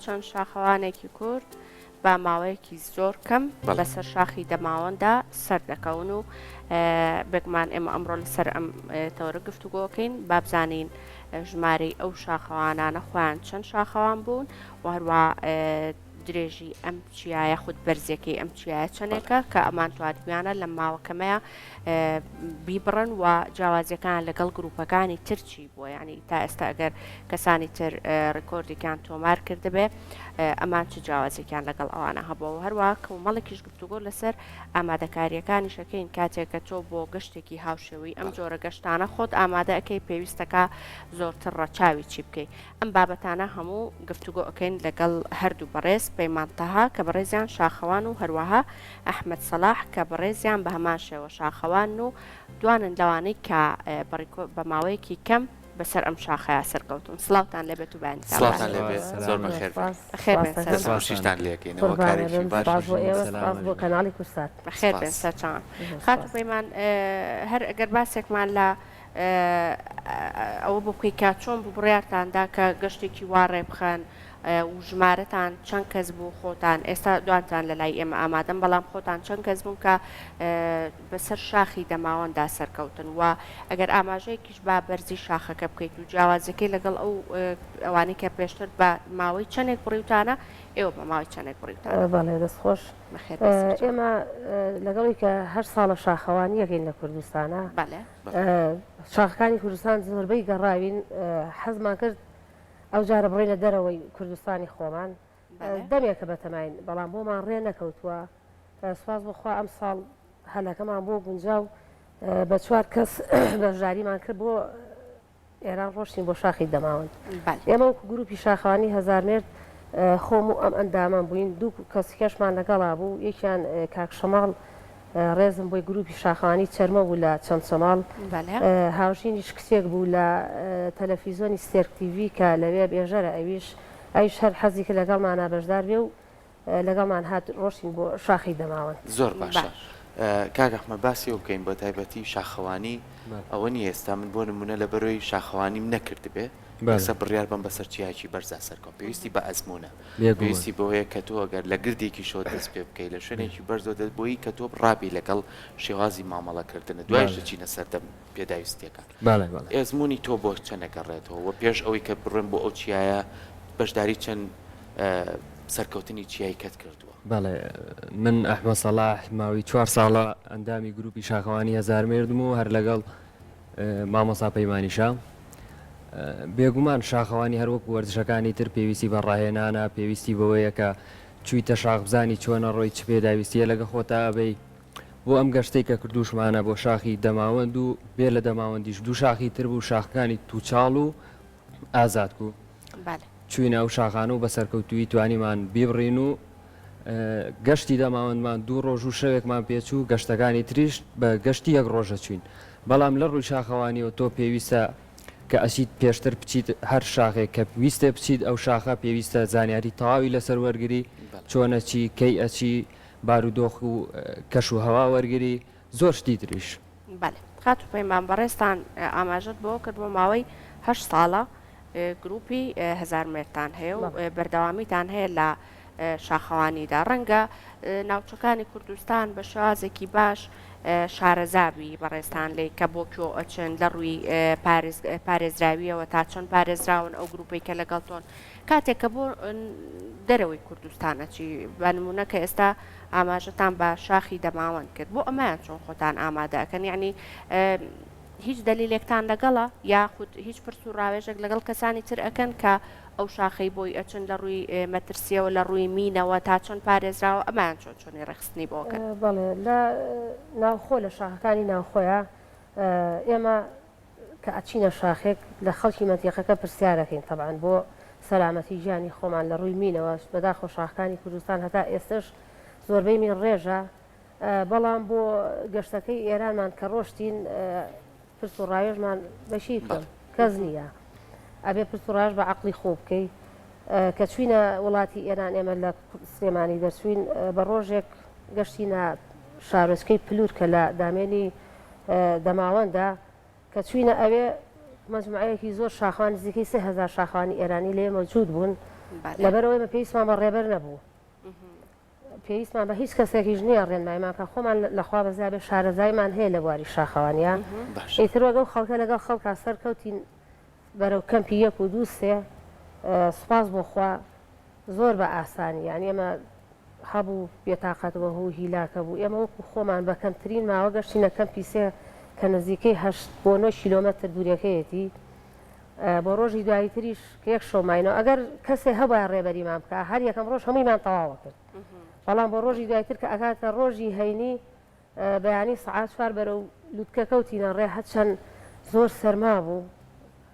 چەند شاخەوانێکی کورد بە ماوەیەکی زۆر کەم بەسەر شاخی دەماوەندا سەردەکەون و بێگومان ئێمە ئەمڕۆ لەسەر ئەم تەوەرە گفتوگۆکەین با بزانین ژمارەی ئەو شاخەوانانە خۆیان چەند شاخەوان بوون و هەروە درێژی ئەم چیایە خود بەرزیەکەی ئەم چیایە چەندێکە کە ئەمان توانیویانە لەم ماوە کەمەیە بیبڕن و جیاوازیەکان لەگەڵ گروپەکانی تر چی بووە یعنی تا ئێستا ئەگەر کەسانی تر ڕیکۆردێکیان تۆمار کردبێ ئەمان چ جیاوازێکیان لەگەڵ ئەوانە هەبووە و هەروە کۆمەڵێکیش گفتوگۆ لەسەر ئامادەکاریەکانیش ئەکەین کاتێک کە تۆ بۆ گەشتێکی هاوشێوەی ئەم جۆرە گەشتانە خۆت ئامادە ئەکەی پێویستەکە زۆرتر ڕەچاوی چی بکەی ئەم بابەتانە هەموو گفتوگۆ ئەکەین لەگەڵ هەردوو بەڕێز پەیمان تەها کە بەڕێزیان شاخەوان و هەروەها ئەحمەد سەڵاح کە بەڕێزیان بە هەمان شێوە شاخەوانن و دوانن لەوانەی کە بە ماوەیەکی کەم بەسەر ئەم شاخەیا سەرکەوتوون. سڵاوتان لێبێت و بەیانیتان باش. سڵاوتان لێبێت زۆر بەخێر بێن. بەخێر بێن سەرچاوان. دەستخۆشیشتان لێکەینەوە کارێکی باش. سپاس بۆ ئێوە سپاس بۆ کەناڵی کوردسات. بەخێر بێن سەرچاوان. خاتوو پەیمان هەر ئەگەر باسێکمان لە ئەوە بۆ بکەی کە چۆن بوو بڕیارتان دا کە گەشتێکی وا ڕێبخەن و ژمارەتان چەند کەس بوو خۆتان ئێستا دوانتان لە لای ئێمە ئامادەن بەڵام خۆتان چەند کەس بوون کە بەسەر شاخی دەماوەندا سەرکەوتن و ئەگەر ئاماژەیەکیش با بەرزی شاخەکە بکەیت و جیاوازیەکەی لەگەڵ ئەو ئەوانەی کە پێشتر بە ماوەی چەندێک بڕیوتانە ئێوە بە ماوەی چەندێک بڕیوتانە؟ بەڵێ دەست خۆش. بەخێر بێی سەرچاوە. ئێمە لەگەڵی کە هەر ساڵە شاخەوانیەکەین لە کوردستانا بەڵێ. شاخەکانی کوردستان زۆربەی گەڕاوین حەزمان کرد ئەو جارە بڕۆینە دەرەوەی کوردستانی خۆمان دەمێکە بەتەماین بەڵام بۆمان ڕێ نەکەوتووە سوپاس بۆ خوا ئەمساڵ هەلەکەمان بۆ گونجا و بە چوار کەس بەشداریمان کرد بۆ ئێران ڕۆشتین بۆ شاخی دەماوەند. ئێمە وەکو گروپی شاخەوانی هەزارمێرد خۆم و ئەم ئەندامەم بووین، دوو کەسی کەشمان لەگەڵا بوو، یەکیان کاک شەماڵ ڕێزم بۆی گروپی شاخەوانی چەرمە بوو لە چەمچەماڵ، هاوژینیش کچێک بوو لە تەلەفیزۆنی ستێرک تیڤی کە لەوێ بێژەرە ئەویش ئەویش هەر حەزی کرد لەگەڵمانا بەشدار بێ و لەگەڵمان هات ڕۆشتین بۆ شاخی دەماوەند. زۆر باشە کاک ئەحمەد باسی ئەوە بکەین بە تایبەتی شاخەوانی ئەوە نییە ئێستا من بۆ نمونە لە بەرۆی شاخەوانیم نەکردبێ یەکسەر بڕیار بەم بەسەر چیایەکی بەرزا سەرکەوم پێویستی بە ئەزمونە پێویستی بەوەیە کە تۆ ئەگەر لە گردێکیشەوە دەست پێ بکەی لە شوێنێکی بەرزەوە دەست بۆیی کە تۆ ڕابی لەگەڵ شێوازی مامەڵەکردنت دوایش دەچینە سەردەم پێداویستیەکان ئەزمونی تۆ بۆ چەند ئەگەڕێتەوە وە پێش ئەوەی کە بڕۆین بۆ ئەو چیایە بەشداری چەند سەرکەوتنی چیای کەت کردووە؟ بەڵێ من ئەحمەد سەڵاح ماوەی چوار ساڵە ئەندامی گروپی شاخەوانی هەزارمێردم و هەر لەگەڵ مامۆستا پەیمانیشە. بێگومان شاخەوانی هەر وەکو وەرزشەکانی تر پێویستی بە ڕاهێنانە، پێویستی بەوەیە کە چوویتە شاخ بزانی چۆنە ڕۆی چ پێداویستیە لەگە خۆتا ئەبەی. بۆ ئەم گەشتەی کە کردووشمانە بۆ شاخی دەماوەند و بێ لە دەماوەندیش دوو شاخی تر بوو شاخەکانی تووچاڵ و ئازادکو. چووینە ئەو شاخانە و بە سەرکەوتوویی توانیمان بیبڕین و گەشتی دەماوەندمان دوو ڕۆژ و شەوێکمان پێچوو، گەشتەکانی تریش بە گەشتی یەک ڕۆژە چووین. بەڵام لە ڕووی شاخەوانییەوە تۆ پێویستە کە ئەچیت پێشتر بچیت هەر شاخێک کە ویستێ بچیت ئەو شاخە پێویستە زانیاری تەواوی لەسەر وەرگری، چۆن ئەچی، کەی ئەچی، بارودۆخ و کەش و هەوا وەرگری، زۆر شتی تریش. بەلێ خاتوو پەیمان بەڕێزتان ئاماژەت بەوە کرد بۆ ماوەی هەشت ساڵە گروپی هەزارمێردتان هەیە و بەردەوامیتان هەیە لە شاخەوانیدا ڕەنگە ناوچەکانی کوردستان بە شێوازێکی باش شارەزابی بەڕێزتان لێی کە بۆ کوێ ئەچن لە ڕووی پارێزراویەوە تا چەند پارێزراون ئەو گروپەی کە لەگەڵ تۆن کاتێک کە بۆ دەرەوەی کوردستان ئەچی بە نمونە کە ئێستا ئاماژەتان بە شاخی دەماوەند کرد بۆ ئەمەیان چۆن خۆتان ئامادە ئەکەن یعنی هیچ دەلیلێکتان لەگەڵە یاخود هیچ پرس و ڕاوێژێک لەگەڵ کەسانی تر ئەکەن کە ئەو شاخەی بۆی ئەچن لە ڕووی مەترسیەوە لە ڕووی مینەوە تا چەند پارێزراوە ئەمەیان چۆن چۆنی ڕێکخستنی بۆ ئەکەن؟ بەڵێ لە ناوخۆ لە شاخەکانی ناوخۆیا ئێمە کە ئەچینە شاخێک لە خەڵکی مەنتیقەکە پرسیار ئەکەین تەبعەن بۆ سەلامەتی گیانی خۆمان لە ڕووی مینەوە بەداخەوە شاخەکانی کوردستان هەتا ئێستەش زۆربەی مین ڕێژە بەڵام بۆ گەشتەکەی ئێرانمان کە ڕۆشتین پرس و ڕاوێژمان بەشی بکەم کەس نییە ئەبێ پرس و ڕاوێژ بە عەقڵی خۆ بکەی کە چوینە وڵاتی ئێران ئێمە لە سلێمانی دەرچوین بە ڕۆژێک گەشتینە شارۆچکەی پلور کە لە دامێنی دەماوەندە کە چوینە ئەوێ مەجموعەیەکی زۆر شاخەوان نزیکەی 3000 شاخەوانی ئێرانی لێ مەوجود بوون. لەبەرئەوەی ئێمە پێویستمان بە ڕێبەر نەبوو. پێویستمان بە هیچ کەسێکیش نییە ڕێنماییمان بکات، خۆمان لە خوا بەزیا بێت شارەزاییمان هەیە لە بواری شاخەوانییا. ئیتر وەک ئەو خەڵکە لەگەڵ خەڵکا سەرکەوتین بەرەو کەمپی یەک و دوو سێ، سوپاس بۆ خوا زۆر بە ئاسانی یانی ئێمە هەبوو بێتاقەت بەهو هیلاکە بوو، ئێمە وەکو خۆمان بە کەمترین ماوە گەشتینە کەمپی سێ کە نزیکەی هەشت بۆ نۆ کیلۆمەتر دوورەکەیەتی. بۆ ڕۆژی دوایی تریش کە یەک شەو ماینەوە ئەگەر کەسێ هەبوایە ڕێبەریمان بکا هەر یەکەم ڕۆژ هەموویمان تەواوە کرد بەڵام بۆ ڕۆژی دوای تر کە ئەکاتە ڕۆژی هەینی بەیانی سەعات چوار بەرەو لوتکە کەوتینە ڕێ هەرچەند زۆر سەرما بوو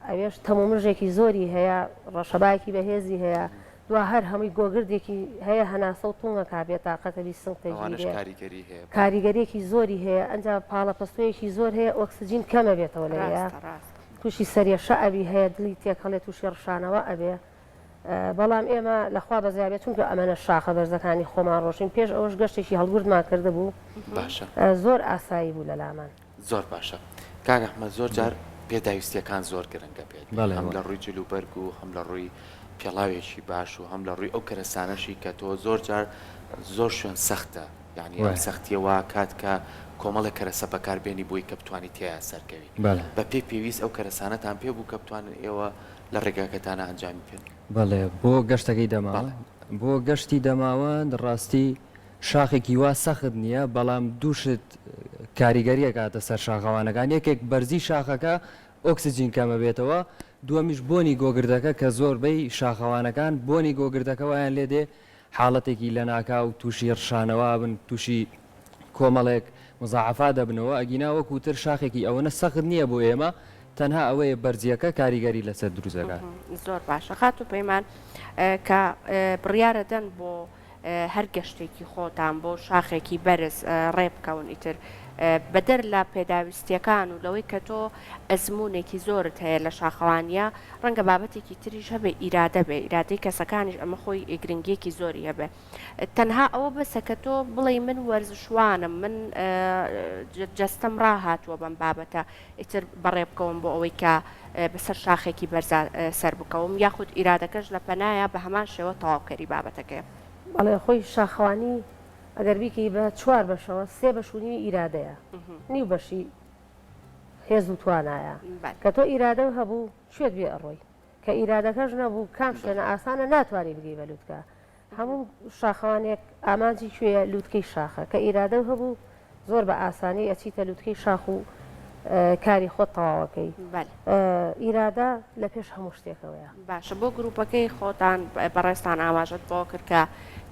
ئەوێش تەمومژێکی زۆری هەیە ڕەشەبایەکی بەهێزی هەیە دوا هەر هەمووی گۆگردێکی هەیە هەناسە و تونگەکا بێتاقەتە بی سنگ ئەوانەش تەگیرێ کاریگەری هەیە بەڵێ. کاریگەریەکی زۆری هەیە ئەنجا پاڵەپەستۆیەکی زۆر هەیە ئۆکسجین کەمە بێتەوە لەوێیا ڕاستە ڕاستە. توشی سەرێشە ئەبی هەیە دڵی تێکەڵێ توشی ڕشانەوە ئەبێ بەڵام ئێمە لەخوا بەزیا بێ چونکە ئەمەنە شاخە بەرزەکانی خۆمان ڕۆشتین پێش ئەوەش گەشتێکی هەڵگوردمان کردبوو باشە زۆر ئاسایی بوو لەلامان. زۆر باشە کاک ئەحمەد زۆر جار پێداویستیەکان زۆر گرنگە پێت بەڵێ هەم بەڵێ. لە ڕووی جل و بەرگ و هەم لە ڕووی پێڵاوێکی باش و هەم لە ڕووی ئەو کەرەسانەشی کە تۆ زۆر جار زۆر شوێن سەختە یانی ئەم وایە. سەختیە وا کات کە کۆمەڵێک کەرەسە بەکار بێنی بۆی کە بتوانی تێیا سەرکەوی بەڵێ. بە پێی پێویست ئەو کەرەسانەتان پێ بوو کە بتوانن ئێوە لە ڕێگاکەتانا ئەنجامی پێن؟ بەڵێ بۆ گەشتەکەی بەڵێ. دەماوەند بۆ گەشتی دەماوەند ڕاستی شاخێکی وا سەخت نییە بەڵام دوو شت کاریگەری ئەکاتە سەر شاخەوانەکان یەکێک بەرزی شاخەکە ئۆکسجین کەمەبێتەوە دووەمیش بۆنی گۆگردەکە کە زۆربەی شاخەوانەکان بۆنی گۆگردەکە وایان لێدێ حاڵەتێکی لەناکاو تووشی ڕشانەوە ئەبن تووشی کۆمەڵێک مزاعەفات دەبنەوە ئەگینا وەکو تر شاخێکی ئەوەنە سەخت نییە بۆ ئێمە تەنها ئەوەیە بەرزیەکە کاریگەری لەسەر دروست دەکات. زۆر باشە خاتوو پەیمان کە بڕیارە دەن بۆ هەر گەشتێکی خۆتان بۆ شاخێکی بەرز ڕێ بکەون ئیتر بەدەر لە پێداویستیەکان و لەوەی کە تۆ ئەزموونێکی زۆرت هەیە لە شاخەوانیە ڕەنگە بابەتێکی تریش هەبێ ئیرادە بێ ئیرادەی کەسەکانیش ئەمە خۆی گرنگیەکی زۆری هەبێ تەنها ئەوە بەسە کە تۆ بڵێی من وەرزشوانم من جەستەم ڕاهاتووە بەم بابەتە ئیتر بەڕێ بکەوم بۆ ئەوەی کە بەسەر شاخێکی بەرزا سەر بکەوم یاخود ئیرادەکەش لە پەنایا بە هەمان شێوە تەواوکەری بابەتەکەیە. بەڵێ خۆی شاخەوانی ئەگەر بیکەی بە چوار بەشەوە سێ بەش و نیوی ئیرادەیە نیو بەشی هێز و توانایە کە تۆ ئیرادەو هەبوو کوێت بێ ئەڕۆی کە ئیرادەکەش نەبوو کام شوێنە ئاسانە ناتوانی بگەی بە لوتکە هەموو شاخەوانێک ئامانجی کوێیە لوتکەی شاخە کە ئیرادەو هەبوو زۆر بە ئاسانی ئەچیتە لوتکەی شاخ و کاری خۆت تەواوەکەی ئیرادە لە پێش هەموو شتێکەوەیە. باشە بۆ گروپەکەی خۆتان بەڕێزتان ئاماژەت بەوە کرد کە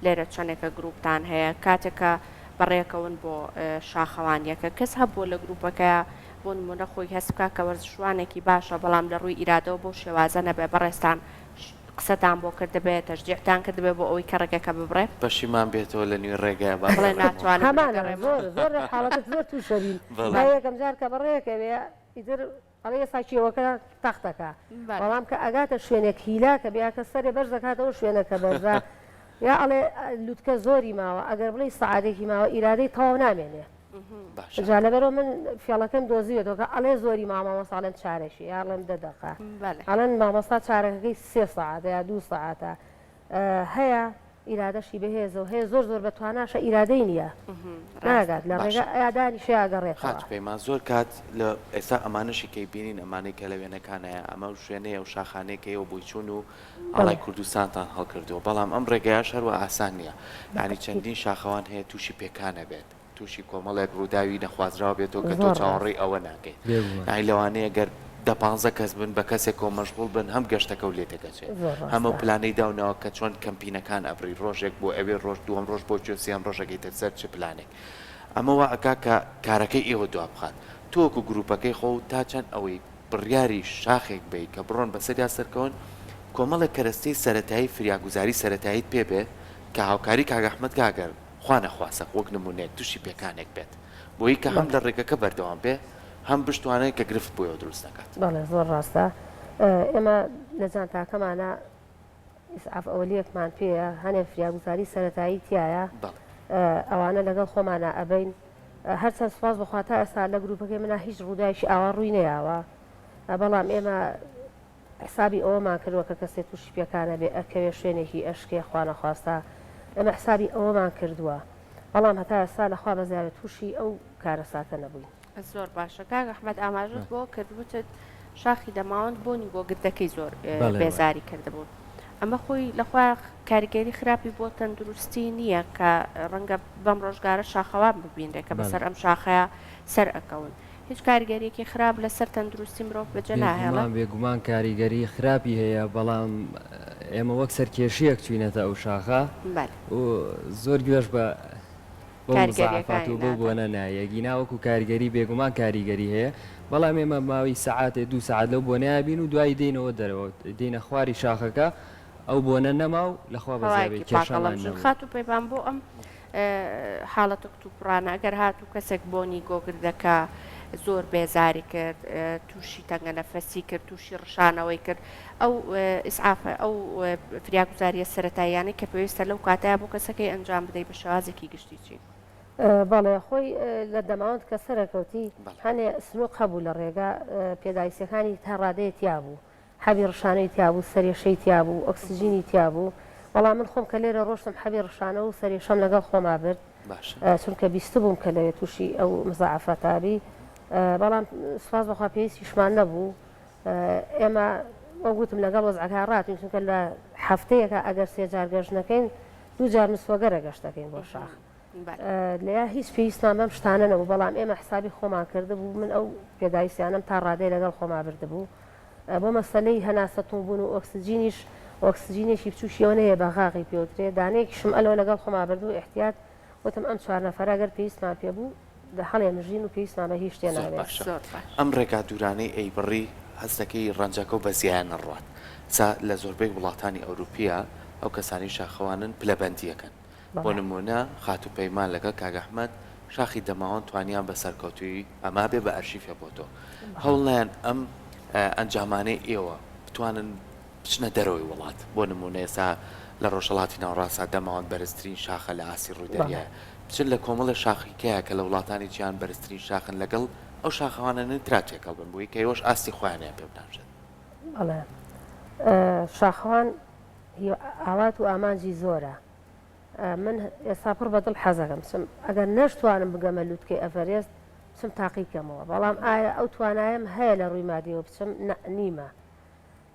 لێرە چەندێکە گروپتان هەیە کاتێک کە بەڕێکەون بۆ شاخەوانیەکە کەس هەبووە لە گروپەکەیا بۆ نمونە خۆی هەست بکا کە وەرزشوانێکی باشە بەڵام لە ڕووی ئیرادەوە بەو شێوازە نەبێ بەڕێزتان قسەتان بۆ کردبێ تەشجیعتان کردبێ بۆ ئەوەی کە ڕێگەکە ببڕێ؟ پەشیمان بێتەوە لە نوی ڕێگایە با بڵێ بگەڕێمەوە. ناتوانم هەمانە بگەڕێمەوە. زۆر زۆر لە حاڵەتت زۆر تووشەبین بەڵێ. تا یەکەم جار کە بەڕێکەوێ ئیتر ئەڵێ ئێستا کێوەکە تەختەکە بەڵێ. بەڵام کە ئەگاتە شوێنێک هیلاکە بێ کە سەرێ بەرز دەکاتەوە شوێنەکە بەرزە یا ئەڵێ لوتکە زۆری ماوە ئەگەر بڵێی سەعاتێکی ماوە ئیرادەی تەواو نامێنێ. باشە. جا لەبەرئەوە من فێڵەکەم دۆزیوەتەوە کە ئەڵێ زۆری ماوە مامۆستا ئەڵێم چارەکی یا ئەڵێم دە دەقە بەلێ. ئەڵێن مامۆستا چارەکەکەی سێ سەعاتە یا دوو سەعاتە هەیە ئیرادەشی بەهێزە و هەیە زۆر زۆر بە تواناشە ئیرادەی نییە ناگات لە باشە. ڕێگا یا دانیشێ یا گەڕێتەوە. خاتوو پەیمان زۆر کات لە ئێستا ئەمانەشی کەی بینین ئەمانەی کە لە وێنەکانایە ئەمە ئەو شوێنەیە ئەو شاخانەیە کە ئێوە بۆی چوون و ئاڵای بەڵێ. کوردستانتان هەڵکردووە بەڵام ئەم ڕێگایەش هەروا ئاسان نییە یانی بەتەئکید. چەندین شاخەوان هەیە تووشی پێکان ئەبێت تووشی کۆمەڵێک ڕووداوی نەخوازراو بێتەوە کە تۆ زۆر ڕاست. چاوەڕێی ئەوە ناکەیت بێگومان. یانی لەوانەیە گەر دە پانزە کەس بن بە کەسێکەوە مەشغوڵ بن هەم گەشتەکەو لێ تێکەچێ زۆر هەم ئەو ڕاستە. پلانەی داوناوە کە چۆن کەمپینەکان ئەبڕی ڕۆژێک بۆ ئەوێ ڕۆژ دووەم ڕۆژ بۆ کوێ سێیەم ڕۆژ ئەگەیتە سەر چ پلانێک ئەمە وا ئەکا کە کارەکەی ئێوە دوا بخات تۆ وەکو گروپەکەی خۆو تا چەند ئەوەی بڕیاری شاخێک بەی کە بڕۆن بەسەریا سەرکەون کۆمەڵێک کەرەستەی سەرەتایی فریاگوزاری سەرەتاییت پێ بێ کە هاوکاری کاک ئەحمەد کا گەر خوا نەخواستە وەک نمونەیەک توشی پێکانێک بێت بۆیی کە هەم بەڵێ. لە ڕێگەکە بەردەوام بێ هەم بشتوانێ کە گرفت بۆیەوە دروست نەکات. بەڵێ زۆر ڕاستە ئێمە لە جانتاکەمانا ئیسعاف ئەوەلیەکمان پێیە هەنێ فریاگوزاری سەرەتایی تیایە بەڵێ. ئەوانە لەگەڵ خۆمانا ئەبەین هەرچەند سوپاس بۆ خوا تا ئێستا لە گروپەکەی منا هیچ ڕووداوێکی ئاوا ڕووی نەیاوە بەڵام ئێمە. حسابی ئەوەمان کردوە کە کەسێ توشی پێکانە بێ ئەکەوێ شوێنێکی ئەشکێ خوانەخواستە ئێمە حسابی ئەوەمان کردوە بەڵام هەتا ئێستا لە خوا بەزیاوێ توشی ئەو کارەساتە نەبوین. زۆر باشە کاک ئەحمەد ئاماژەت بۆ کرد وتت شاخی دەماوەند بۆنی گۆگردەکەی زۆر بێزاری کردبوون ئەمە خۆی لەخوا کاریگەری خراپی بۆ تەندروستی نییە کە ڕەنگە بەم ڕۆژگارە شاخەوان ببینرێ کە بەسەر ئەم شاخەیە سەر ئەکەون هیچ کاریگەریەکی خراپ لەسەر تەندروستی مرۆڤ بەجێ ناهێڵێ؟ بێگومان بێگومان کاریگەری خراپی هەیە بەڵام ئێمە وەک سەرکێشیەک چوینەتە ئەو شاخە و زۆر گوێش بە بەو مزاعەفات و بەو بۆنە نایە گینا وەکو کاریگەری بێگومان کاریگەری هەیە بەڵام ئێمە ماوەی سەعاتێ دوو سەعات لەو بۆنەیا بین و دوایی دێینەوە دەرەوە دێینە خواری شاخەکە ئەو بۆنە نەما و لەخوا بەزیابێ هەوایەکی کێشەمان پاکەڵەمژن نەبوو. خاتوو پەیمان بۆ ئەم حاڵەتە کتوپڕانە ئەگەر هاتوو کەسێک بۆنی گۆگردەکە زۆر بێزاری کرد تووشی تەنگە نەفەسی کرد تووشی ڕشانەوەی کرد ئەو ئیسعافە ئەو فریاگوزاریە سەرەتاییانەی کە پێویستە لەو کاتەیا بۆ کەسەکەی ئەنجام بدەی بە شێوازێکی گشتی چین؟ بەڵێ خۆی لە دەماوەند کە سەرەکەوتی هەنێ سنوق هەبوو لە ڕێگا پێداویستیەکانی تا ڕادەیە تیا بوو حەبی ڕشانەی تیا بوو سەرێشەی تیا بوو ئۆکسجینی تیا بوو بەڵام من خۆم کە لێرە ڕۆشتم حەبی ڕشانە و سەرێشەم لەگەڵ خۆما برد چونکە بیستبووم کە لەوێ تووشی ئەو مزاعەفاتە بی بەڵام سوپاس بەخوا پێویستیشمان نەبوو ئێمە وەک وتم لەگەڵ وەزعەکە ڕاتین چونکە لە هەفتەیەکە ئەگەر سێ جار گەشت نەکەین دوو جار مسۆگەرە گەشت دەکەین بۆ شاخ لەیا هیچ پێویستمان بەم شتانە نەبوو بەڵام ئێمە حسابی خۆمان کردبوو من ئەو پێداویستیانەم تا ڕادەی لەگەڵ خۆما بردبوو بۆ مەسەلەی هەناسە توونبوون و ئۆکسجینیش ئۆکسجینێکی بچووکی ئەوە نەیە بە غاغی پێوترێ دانەیەکیشم ئەلەوە لەگەڵ خۆما بردبوو ئیحتیات وتم ئەم چوار نەفەرە گەر پێویستمان پێ بوو دە هەڵێمژین و پێویستمان بە هیچ شتێ زۆر نابێت. باشە زۆر باش. ئەم ڕێگا دوورانەی ئەیبڕی هەست دەکەی ڕەنجەکەو بە زیایە نەڕوات سا لە زۆربەی وڵاتانی ئەوروپیە ئەو کەسانەی شاخەوانن پلەبەندی ئەکەن بۆ بەڵێ. نموونە خاتوو پەیمان لەگەڵ کاک ئەحمەد شاخی دەماوەند توانیان بە سەرکەوتوویی ئەما بێ بە ئەرشیفێ بۆ تۆ هەوڵ نایەن ئەم ئەنجامانەی ئێوە بتوانن بچنە دەرەوەی وڵات بۆ نموونە ئێستا لە ڕۆژهەڵاتی ناوەڕاستدا دەماوەند بەرزترین شاخە لە ئاستی ڕووی دەریایە بچن لە کۆمەڵێ شاخی کەیە کە لە وڵاتانی جیهان بەرزترین شاخن لەگەڵ ئەو شاخەوانانەی ترا تێکەڵ بن بۆی کە ئێوەش ئاستی خۆیانیان پێ بناسرێت. بەڵێ شاخەوان ئاوات و ئامانجی زۆرە من ئێستا پڕ بە دڵ حەزەکەم بچم ئەگەر نەشتوانم بگەمە لوتکەی ئەڤەرێست بچم تاقی کەمەوە بەڵام ئایا ئەو توانایەم هەیە لە ڕووی مادیەوە بچم نە نیمە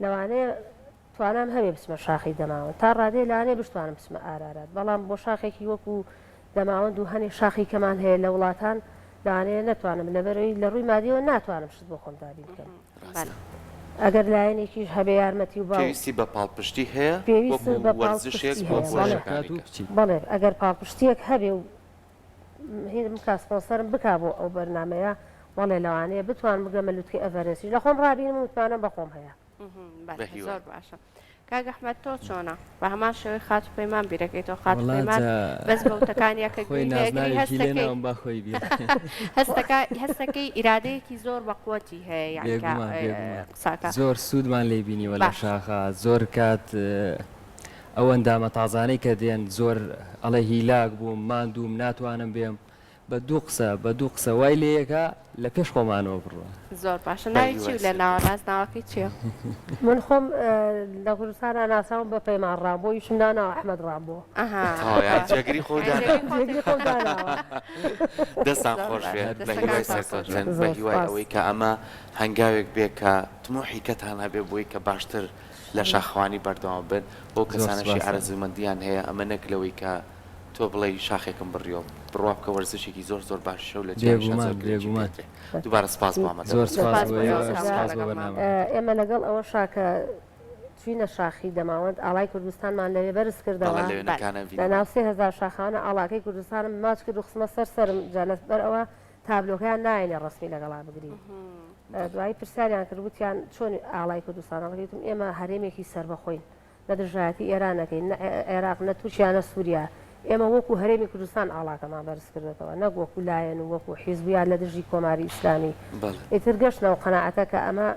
لەوانەیە توانام هەبێ بچمە شاخی دەماوەند تا ڕادەیە لەوانەیە بشتوانم بچمە ئارارات بەڵام بۆ شاخێکی وەکو دەماوەند و هەنێ شاخی کەمان هەیە لە وڵاتان لەوانەیە نەتوانم لەبەرەوەی لە ڕووی مادیەوە ناتوانم شت بۆ خۆم دابین بکەم ڕاستە. ئەگەر لایەنێکیش هەبێ یارمەتی و باو. پێویستی بە پاڵپشتی هەیە پێویستت وەکو بە وەرزشێک پاڵپشتی بۆ هەیە بەڵێ. وەرزشەکانی کە. بەڵێ ئەگەر پاڵپشتیەک هەبێ و هینم بکا سپۆنسەرم بکا بۆ ئەو بەرنامەیە بەڵێ لەوانەیە بتوانم بگەمە لوتکەی ئەڤەرێستیش لە خۆم ڕابینم و متمانەم بە خۆم هەیە. بەلێ زۆر باشە کاک ئەحمەد تۆ چۆنە بە هەمان شێوەی خاتوو پەیمان بیرەکەیتەوە خاتوو پەیمان بەس بە وتەکانیا کە خۆی گوێی لێ ئەگری نازناوێکی لێ هەستەکەی ناوم با خۆی بیڵێ. هەستەکە هەستەکەی ئیرادەیەکی زۆر بە قوەتی هەیە یانی کە بێگومان بێگومان قساکە زۆر سوودمان لێ بینیوە لە باش شاخا زۆر کات ئەو ئەندامە تازانەی کە دێن زۆر ئەڵێ هیلاک بووم ماندووم ناتوانم بێم بە دوو قسە بە دوو قسە وای لێیەکا لە پێش خۆمانەوە بڕوا. زۆر باشە بە ناوی چی هیوای و لە سەرکەوتن. ناوەڕاست ناوەکەی چیە؟ من خۆم لە کوردستانا ناسراوم بە پەیمان ڕامبۆ یشم داناوە ئەحمەد ڕامبۆ. ئەها تەواو یانی باشە جێگری خۆو یانی جێگری داناوە. خۆتت جێگری خۆم داناوە. دەستان زۆر خۆش باشە بێت بە هیوای دەستەکانتان خۆش سەرکەوتن بێت. بە زۆر هیوای سوپاس. ئەوەی کە ئەمە هەنگاوێک بێ کە تموحی کەتان هەبێ بۆی کە باشتر لە شاخەوانی بەردەوام بن بۆ زۆر کەسانەشی سوپاستان. ئارەزوومەندیان هەیە ئەمە نەک لەوەی کە تۆ بڵێی شاخێکم بڕیوە بڕوا بکە وەرزشێکی زۆر زۆر باشیشە و لە جیهانیشا بێگومان زۆر گرنگی بێگومان. پێدرێ دووبارە سپاس بۆ ئامادە زۆر بوونتان. سپاس سپاس بۆ بۆ ئێوە ئێوە سپاس بۆ لەگەڵمان. بەرنامەکەتان. ئێمە لەگەڵ ئەوەشا کە چوینە شاخی دەماوەند ئاڵای کوردستانمان لەوێ بەرز بەڵێ کردەوە لە بەلێ. وێنەکانا لە ناو بینیمان. 3000 شاخانە ئاڵاکەی کوردستانم ماچ کرد و خستمە سەر سەرم جا لەبەر ئەوە تابلۆکەیان نایەنێ ڕەسمی لەگەڵا بگرین دوایی پرسیاریان کرد وتیان چۆن ئاڵای کوردستان هەڵگری وتم ئێمە هەرێمێکی سەربەخۆین نە دژایەتی ئێران ئەکەین نە عێراق نە تورکیا نە سووریا ئێمە وەکو هەرێمی کوردستان ئاڵاکەمان بەرز کردێتەوە نەک وەکو لایەن و وەکو حیزب یان لە دژی کۆماری ئیسلامی بەڵێ. ئیتر گەشتنەوە قەناعەتە کە ئەمە.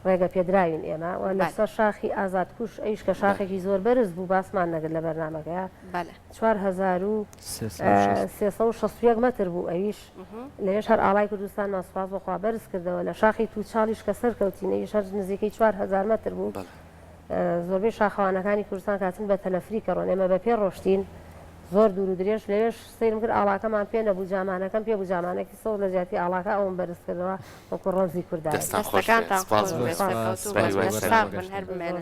ڕێگە پێدراوین ئێمە و لەسەر شاخی ئازادکوش ئەویش کە شاخێکی زۆر بەرز بوو باسمان نەگرت لە بەرنامەکەیا 4361 مەتر بوو ئەویش لەوێش هەر ئاڵای کوردستانمان سوپاس بۆ خوا بەرز کردەوە لە شاخی توچاڵیش کە سەرکەوتین ئەویش هەر نزیکەی 4000 مەتر بوو زۆربەی شاخەوانەکانی کوردستان کاتن بە تەلەفریکە ڕۆن ئێمە بە پێ ڕۆشتین زۆر دوور و درێژ لەوێش سەیرم کرد ئاڵاکەمان پێ نەبوو جامانەکەم پێ بوو جامانەکی سەوز لە جیاتی ئاڵاکە ئەوم بەرز کردەوە وەکو ڕەمزی کوردایەتی. دەستان خۆش بێت دەستەکانتان سپاس خۆش بۆ بێت سپاس سەرکەوتوو بە بن هیوای لەش سەرکەوتن. ساغ بن هەر بمێنن.